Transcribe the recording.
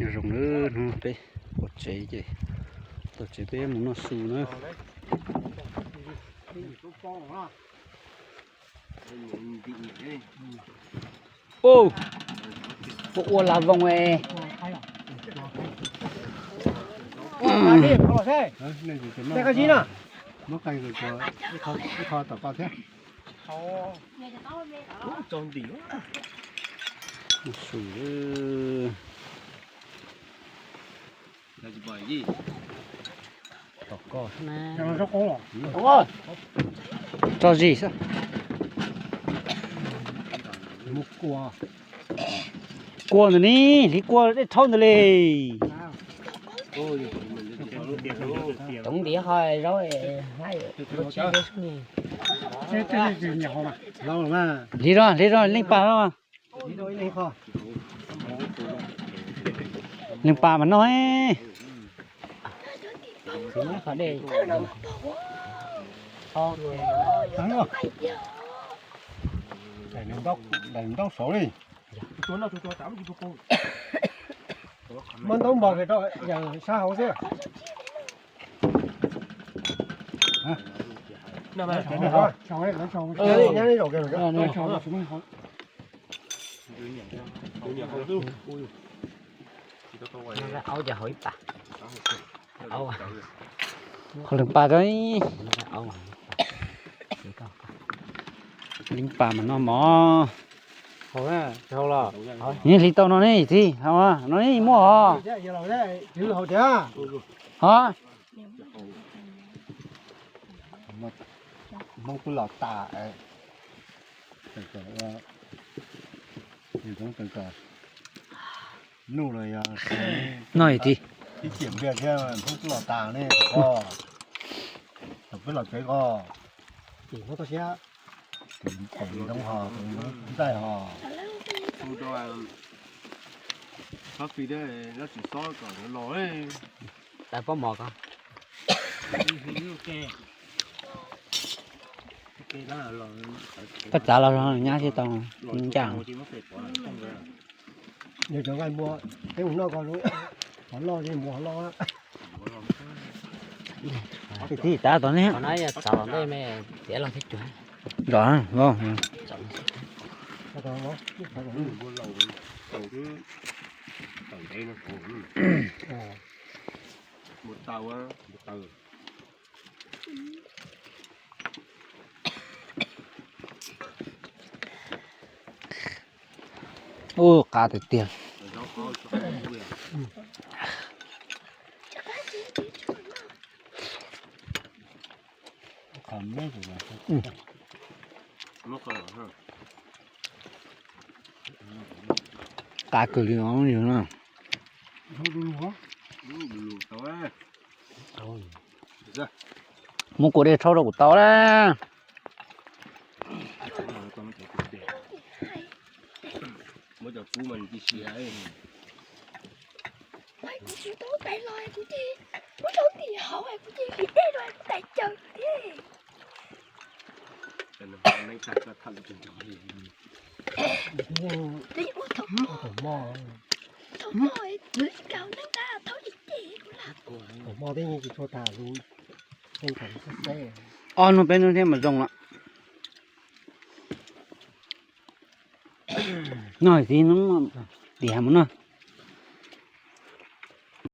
Nyob zoo nawb, hnub no peb pom tsev ces tom tsev peb mus noj su na. Ua ua la voos e. Muab qee ib qho tom koj thiab. Su. Tso zis xwb. Kua ntawd ne, hliv kua dej rhaub ntawd li. Cov ntiav ho zaub. Hliv zog, hliv zog, leej pas zog. Leej pas mas noj. Daim ntaub saud li. Muab ntaub npog rau yawm sab hauv xwb. Qhov leej pas, leej pas mas noj mov. Yeej hliv tau no ne txiv, no ne muaj hos. Hos. Hmoob twb los tas, nuj los yog no txiv. Ib ciam npias thiab Hmoob twb los tas ne, peb los tsev ko. Tim Hmoob toj siab, tim ntoo ho, tim ntoo ntaij ho. Txhob fij, tsis xob kom los. Lawv pob mov ko. Koj txav los nyab thiaj tau ncaj. Yog cov nqaij npua, peb mus noj ko, qhov loj li mus qhov loj. Tib tav tom ne. Qhov no yog txav tom ntej me, tiav los thiab cuag. Zom, zom. Ub, qab tiag tiag. Qab kawg li os yog na. Muab kua dej rhaub rau kuv tau na. Kuv tsis tau tais los kuv ces, kuv tau tim hauv kuv ces hliv dej los kuv tais caws thiab. Thaum hmo, thaum hmo, thaum hmo, thaum hmo teb yeej tsis tshua tas, ob hnub peb hnub thiab mas zoo lawm. Noj txiv, hnub tias mus noj.